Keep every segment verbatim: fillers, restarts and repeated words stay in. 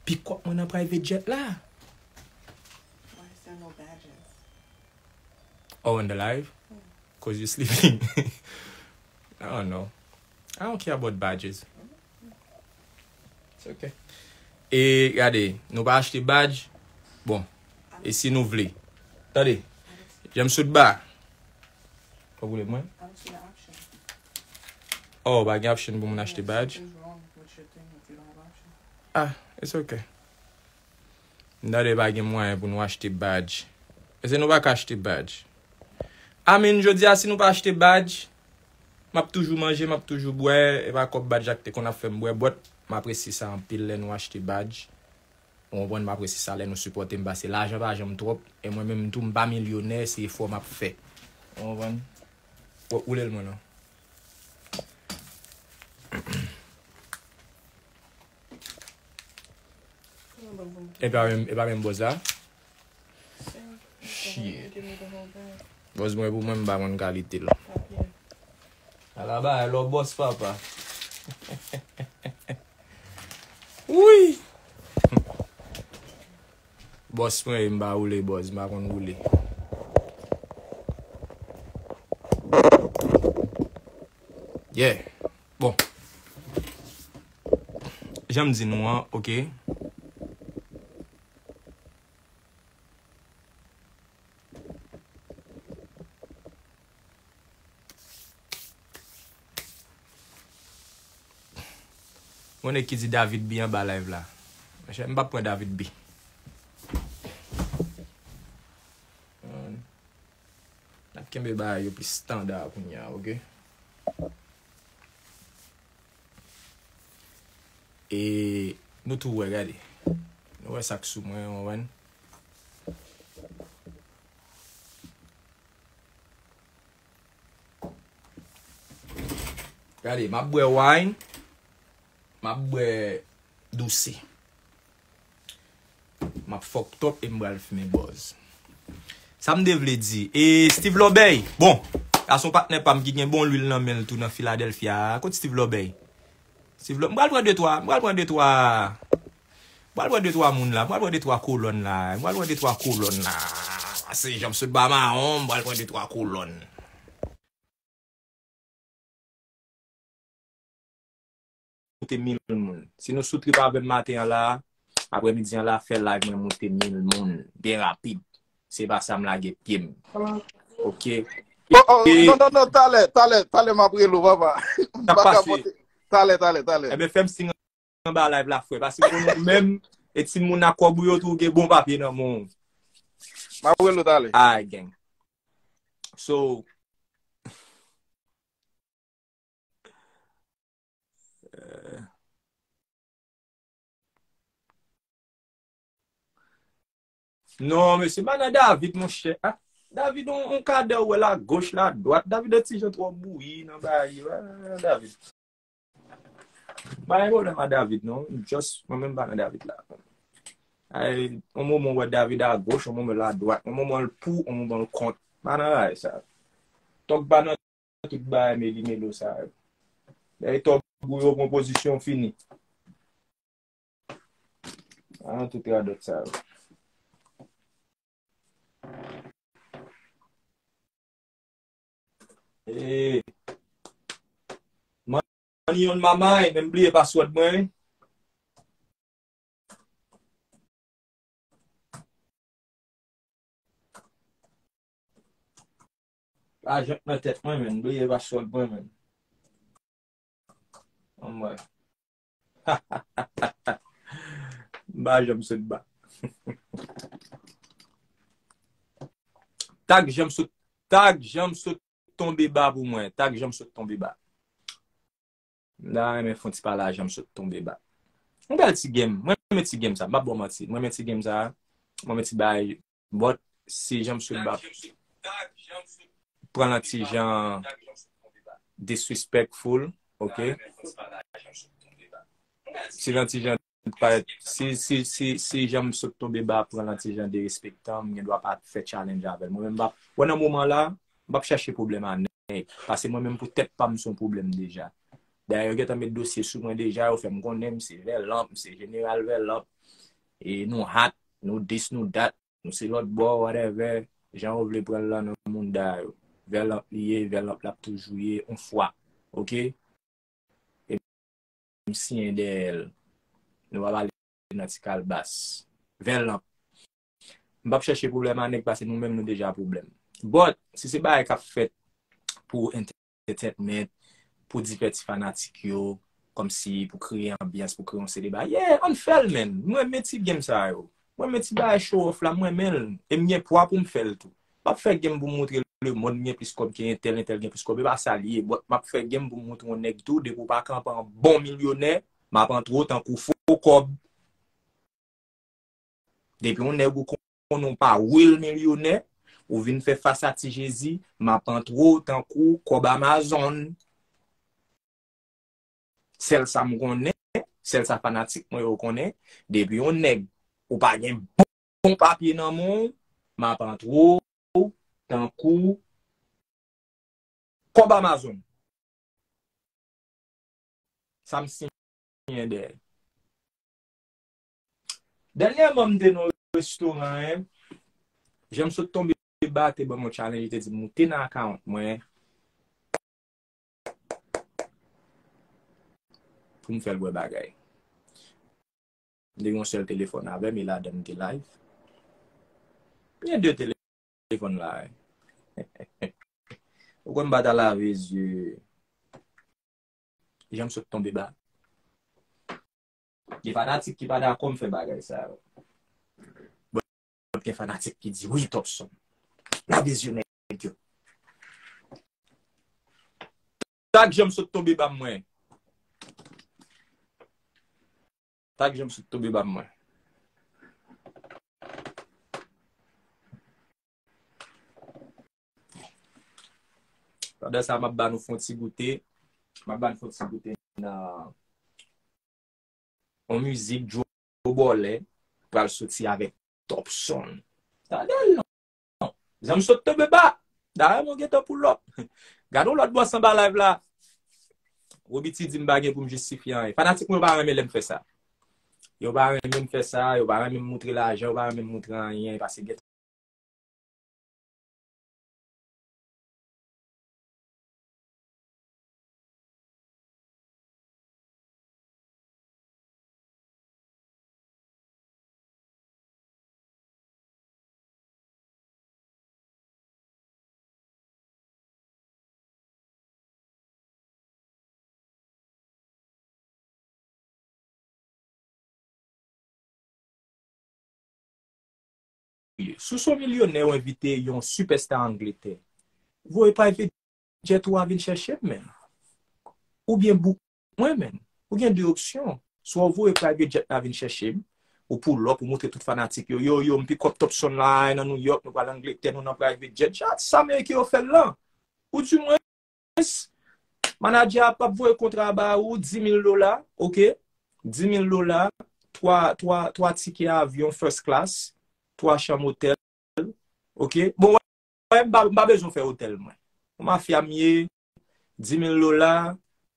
Pick up mwen nan private jet la. Why is there no badges? Oh, on the live? Cause you sleeping. I don't know. I don't care about badges. It's okay. E gade, nou pa achte badge. Bon, e si nou vle? Tande, Jan m sot ba. Ou vle mwen? I don't see the option. Oh, pa gen option pou moun achte badge? Something's wrong with your thing if you don't have option. Ah, it's okay. M tande pa gen mwayen pou nou achte badge. Èske nou pa ka achte badge? I mean, jodi a, si nou pa achte badge, m ap toujou manje, m ap toujou bwè, e pa kòb badge la ki te konn ap fè m bwè, but m apresye sa anpil lè nou achte badge. Ou konprann, m apresye sa lè nou sipòte m, paske lajan pa janm twòp, e mwen menm tou, m pa milyonè, se efò m ap fè. Ou konprann? Ou, ou lè l mwen non. E pa menm, e pa menm bòz la? Shit. Bòz mwen pou mwen, m pa konn kalite l. Ala bagay lò bòz papa. Wi. Bòz mwen, m pa woule bòz, m pa konn woule. Yeah. Bon. Jan m di nou an, oke. Mwen ki di David B anba live la. Monchè, m p ap pran David B. N ap kenbe bagay yo pi standa kounye a, oke? E nou tou wè, gade. Nou wè sa k sou mwen, w konprann? Gade, m ap bwè wine, m ap bwè douse. M ap fucked up e m pral fimen bòz. Sa m te vle di, e Steve Lobey, bon, sa se yon patnè pa m ki gen bon lwil nan men l tou nan Philadelphia. Kot Steve Lobey? Steve Lobey, m pral pran de twa, m pral pran de twa, m pral pran de twa moun la, m pral pran de twa kolòn la, m pral pran de twa kolòn la. Se jan m sot ba mawon, m pral pran de twa kolòn. Moute mil moun. Si nou sou trip avè m maten an la, aprèmidi an la, fè live mwen moute mil moun byen rapid. Se pa sa m lage pye m. Oke? Oh, oh, non, non, non, talè, talè, talè, m ap rele w, papa. M pa ka monte. Talè, talè, talè. Ebyen, fè m siy anba live la, frè. Paske m konnen ou menm, e timoun ak kòb ou yo tou gen bon papye nan men w. M ap rele w talè. Alright, gang. So, euh, non, mesye, pa nan David, monchè. Ah, David, on, on kadè ou wè la goch, la dwat. David, on ti jan twò bouyi nan bagay yo. Ah, David. M pa gen pwoblèm a David, non. Just, mwen menm pa nan David la. Ay, yon moman w wè David a goch, yon moman l a dwat, yon moman l pou, yon moman l kont. Pa nan bagay sa. Tòg pa nan tout bagay meli melo sa yo. Lè tòg ou yo pran pozisyon fini. Pa nan tout radòt sa yo. Ee. Money on my mind, men m bliye password mwen. Lajan nan tèt mwen, men m bliye password mwen, men. Anmwey. M pa janm sot ba. Tag Jan m sot, tag Jan m sot tonbe ba pou mwen. Tag Jan m sot tonbe ba. M ta renmen fè yon ti pale a Jan m sot tonbe ba. Yon bèl ti game. Mwen renmen ti game sa. M p ap ba w manti. Mwen renmen ti game sa. Mwen renmen ti bay. But, se Jan m sot ba. Pran l an ti jan disrespectful, oke? Se l an ti jan parèt, se, se, se, se Jan m sot tonbe ba, pran l an ti jan derespektan, m gen dwa pa fè challenge avè l. Mwen menm m p ap, wè nan moman la, m p ap chèche pwoblèm a nèg. Paske mwen menm pou tèt pa m se yon pwoblèm deja. Dayè, yo gentan met dosye sou mwen deja, yo fè m konnen m se vèlanp, m se jeneral vèlanp. e nou hat, nou dis, nou dat, nou se lòt bò, whatever, jan yo vle pran l lan nan mouda yo. Vèlanp li ye, vèlanp l ap toujou ye, on fwa. Oke? E m siyen dèyè l. Nou pa pale nan ti kalbas. Vèlanp. M p ap chèche pwoblèm a nèg paske nou menm nou deja pwoblèm. But, si se bagay k ap fèt pou entertainment, pou divèti fanatik yo, kòmsi pou kreye anbyans, pou kreye yon seri de bagay. Yeah, ann fè l, man. Mwen renmen ti game sa yo. Mwen renmen ti bagay show off la, mwen renmen l. E m gen pwa pou m fè l tou. M ap fè game pou m montre lemonn m gen plis kòb ke entèl, entèl gen plis kòb. E pa sa l ye, but m ap fè game pou m montre yon nèg tou, depi w pa kanpe an bon milyonè, m ap antre w tankou fo kòb. Depi yon nèg ou konnen w pa real milyonè, ou vin fè fas a Ti Jezi, m ap antre w tankou kòb Amazon. Sèl sa m konnen, sèl sa fanatik mwen yo konnen, depi yon nèg ou pa gen bon papye nan men w, m ap antre w tankou kòb Amazon. Sa m siyen dèyè. Dènyèman, m te nan yon restoran, en. Jan m sot tonbe ba, te ban m yon challenge, li te di m moute nan account mwen pou m fè l wè bagay. M te gen yon sèl telefòn avè m, e ladan m te live. M gen de telefòn la, en. Ou konn m pa ta lave zye. Jan m sot tonbe ba. Gen fanatik ki pa dakò m fè bagay sa yo. But gen fanatik ki di, "Wi, Topson. Lave zye nèg yo." Sa k jan m sot tonbe ba mwen. Sa k jan m sot tonbe ba mwen. Pandan sa, m ap ba nou fon ti goute. M ap ba nou fon ti goute nan yon mizik Joe Bòlè pral soti avèk Topson. Tande l non. Jan m sot tonbe ba. Dayè mwen gentan pull up. Gade yon lòt bòs anba live la. Robi T di m pa gen pou m jistifye anyen. Fanatik mwen yo pa renmen lè m fè sa. Yo pa renmen m fè sa, yo pa renmen m moutre lajan, yo pa renmen m moutre anyen, paske gen Si w se yon milyonè, ou envite yon sipèsta Angletè, voye private jet ou a vin chèche m, menm. Oubyen book mwen, menm. Ou gen de opsyon. Swa w voye private jet la vin chèche m, ou pull up, ou montre tout fanatik yo, yo, yo, m pick up Topson la, nan New York, nou pral Angletè, nou nan private jet. Sa Ameriken yo fè l lan. Ou di mwen, manadjè a p ap voye kontra a ba ou, di mil dola, oke? Di mil dola, twa, twa, twa tikè avyon first class, twa chanm otèl, oke? Bon, wè, m pa, m pa bezwen fè otèl mwen. Yon mafya m ye, di mil dola,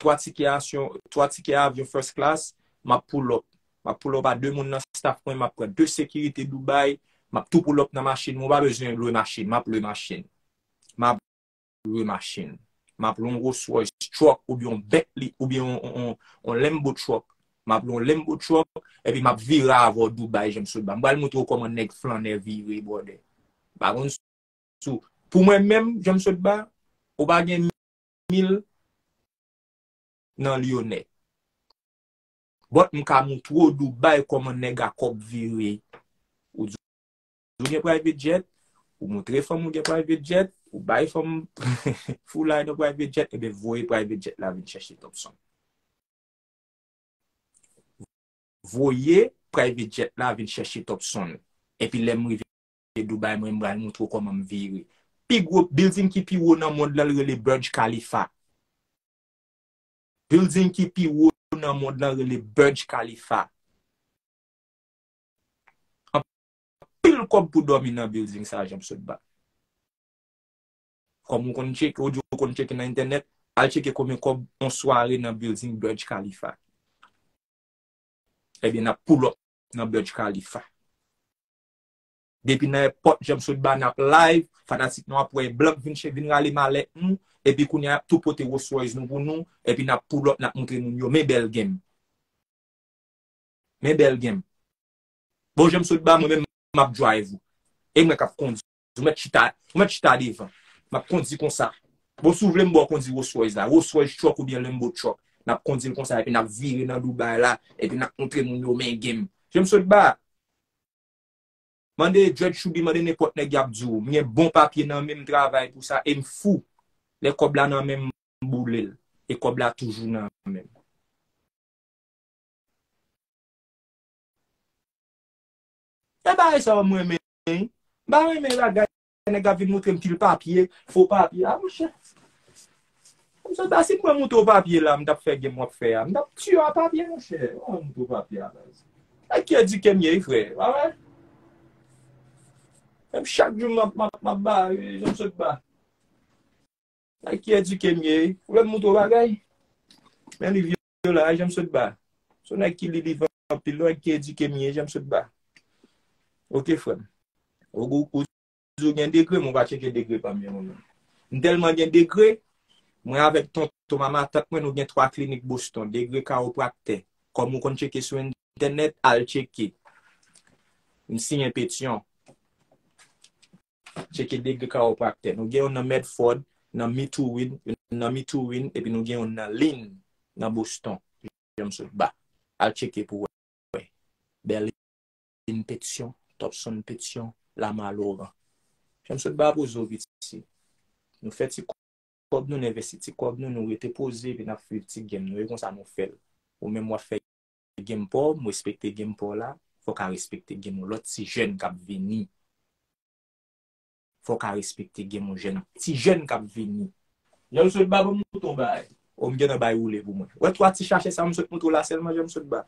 twa tikè asyon, twa tikè avyon first class, m ap pull up. M ap pull up a de moun nan staff mwen, m ap pran de sekirite Dubai, m ap tou pull up nan machin mwen, ou pa bezwen lwe machin, m ap lwe machin. M ap lwe machin. M ap lwe yon Rolls Royce truck oubyen yon Bentley oubyen yon, yon, yon, yon Lambo truck. M ap lwe yon Lambo truck epi m ap vire avè w Dubai, James Sotba. M pral montre w kòman nèg flannè vire, brother. Pa konn sou. Pou mwen menm, James Sotba, ou pa gen mil nan Lyonè. But m ka montre w Dubai kòman nèg a kòb vire. Ou di ou gen private jet, ou montre fanm ou gen private jet, ou bay fanm foulay nan private jet, ebyen voye private jet la vin chèche Topson. Voye private jet la vin chèche Topson. Epi lè m rive Dubai, mwen m pral montre w kòman m vire. Pi gwo, building ki pi wo nan mond lan, l rele Burj Khalifa. Building ki pi wo nan mond lan rele Burj Khalifa. Anpil kòb pou dòmi nan building sa, James Sotba. Kòm ou konn tcheke, ou di ou konn tcheke nan entènèt, al tcheke konbyen kòb yon sware nan building Burj Khalifa. Ebyen, n ap pull up nan Burj Khalifa. Depi nan èpòt Jan m sot ba n ap live, fanatik nou ap wè blan k vin, vin rale malèt nou, epi kounye a y ap tou pote Rolls Royce nou pou nou, epi n ap pull up, n ap montre moun yo, men bèl game. Men bèl game. Bon, Jan m sot ba, mwen menm, m ap drive ou. E mwen k ap kondi. Ou mèt chita, ou mèt chita devan. M ap kondi konsa. Bon, si w vle m ba w kondi Rolls Royce la. Rolls Royce truck oubyen Lambo truck. N ap kondi l konsa, epi n ap vire nan Dubai la, epi n ap montre moun yo men game. Jan m sot ba. Mande Dread Choubi, mande nenpòt nèg y ap di w. M gen bon papye nan men m, m travay pou sa, e m fou. Lè kòb la nan men m, m boule l. E kòb la toujou nan men m. E bagay sa yo m renmen. M pa renmen bagay nèg ap vin montre m pil papye, fo papye. A, monchè. Jan m sot ba, si m pran mouton papye la, m t ap fè game w ap fè a. M t ap tiye w a papye, monchè. Ou mouton papye a, baz. Nèg ki edike m ye, wi, frè. Pa vre? Menm chak jou m ap, m ap, m ap ba, jan m sot ba. Nèg ki edike m ye, wi. Ou vle m moutre w bagay? Men liv yo la, jan m sot ba. Se yon nèg ki li liv anpil, nèg ki edike m ye, jan m sot ba. Ok, frè m. Ou, ou, ou di w gen degre, men w pa tcheke degre pa m yo, mwen menm. M tèlman gen degre, mwen avèk tonton, mama, tant mwen, nou gen twa klinik Boston, Degre Kawopraktè. Kòm ou konn tcheke sou entènèt, al tcheke. M siyen Petyon. Tcheke Degre Kawopraktè. Nou gen youn nan Medford, nan Methuen, youn nan Methuen, epi nou gen youn nan Lynn, nan Boston. Jan m sot ba. Al tcheke pou w wè. Berlin Petyon, Topson Petyon, Lama Laurent. Jan m sot ba poze w piti. Nou fè ti kòb nou, nou envesti ti kòb nou, nou rete poze, epi n ap viv ti game nou. E konsa nou fè l. Ou menm w ap fè game pa w, m respekte game pa w la, fò w ka respekte game yon lòt ti jèn k ap vini. Fò w ka respekte game yon jèn, ti jèn k ap vini. Jan m sot ba, ban m moutre w bagay. O, m gentan bay woule pou mwen. Wè twa ti sachè sa m sot moutre w la sèlman, jan m sot ba.